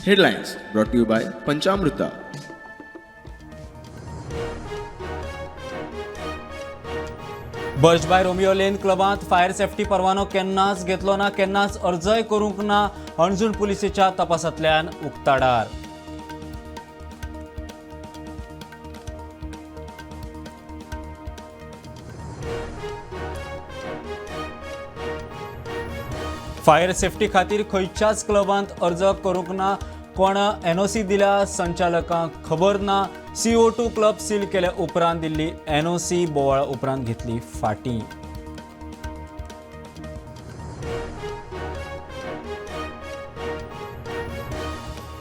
Headlines brought to you by Panchamruta. Birch by Romeo Lane क्लबांत fire safety परवानो केन्नाच घेतलो ना, केन्नाच अर्जय करूंक ना, हणजूण पुलिसेच्या तपासांतल्यान उक्ताडार. फायर सेफ्टी खातीर खंयच्याच क्लबांत अर्ज करूंक ना, कोण एनओसी दिल्या संचालकांक खबर ना. CO2 club seal केल्या उपरांत दिल्ली एनओसी बोवाळा उपरांत घेतली फाटीं.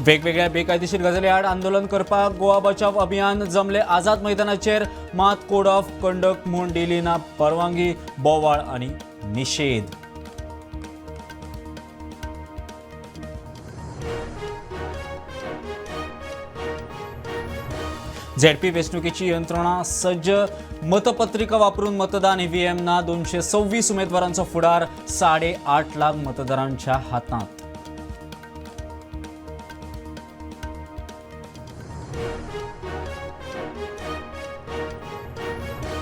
वेगवेगळ्या बेकायदेशीर गजाली आड आंदोलन करपाक गोवा बचाव अभियान जमले आझाद मैदानाचेर, मात कोड ऑफ कंडक्ट म्हूण दिली ना परवानगी, बोवाळ आनी निशेध. झेडपी वेंचणुकेची यंत्रणा सज्ज, मतपत्रिका वापरून मतदान, ईव्हीएम ना, 226 उमेदवारांचो फुडार 8.5 लाख मतदारांच्या हातांत.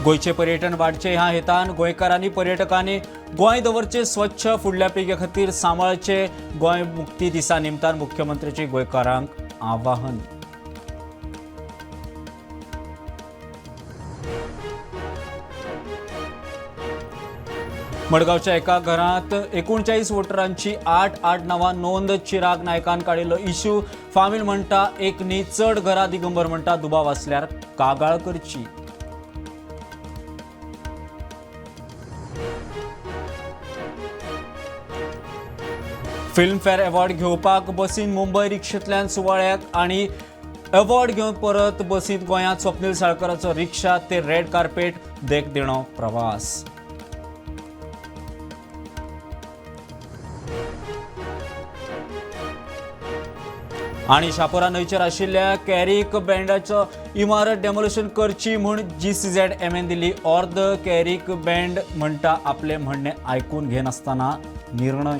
गोंयचे पर्यटन वाडचे ह्या हेतान गोंयकारांनी पर्यटकांनी गोंय दवरचे स्वच्छ, फुडल्या पिळगे खातीर सांबाळचे, गोंय मुक्ती दिसा निमतान मुख्यमंत्र्याचे गोंयकारांक आवाहन. मडगांवच्या एका घरांत 39 वोटरांची 8-8 नांवां नोंद, चिराग नायकान काडिल्लो इश्यू, फामील म्हणटा एक न्ही चड घरां, दिगंबर म्हणटा दुबाव आसल्यार कागाळ करची. फिल्मफेअर अवॉर्ड घेवपाक बसीन मुंबय, रिक्षेंतल्यान सुवाळ्याक आनी अवॉर्ड घेवन परत बसींत गोंयांत, स्वप्नील साळकराचो रिक्षा ते रेड कार्पेट देखदिणो प्रवास. आनी शापोरा न्हंयचेर आशिल्ल्या कॅरीक बँडाचो इमारत डेमोलिशन करची म्हूण GCZMN दिली ऑर्द, कॅरीक बँड म्हणटा आपलें म्हणणें आयकून घेनासतना निर्णय.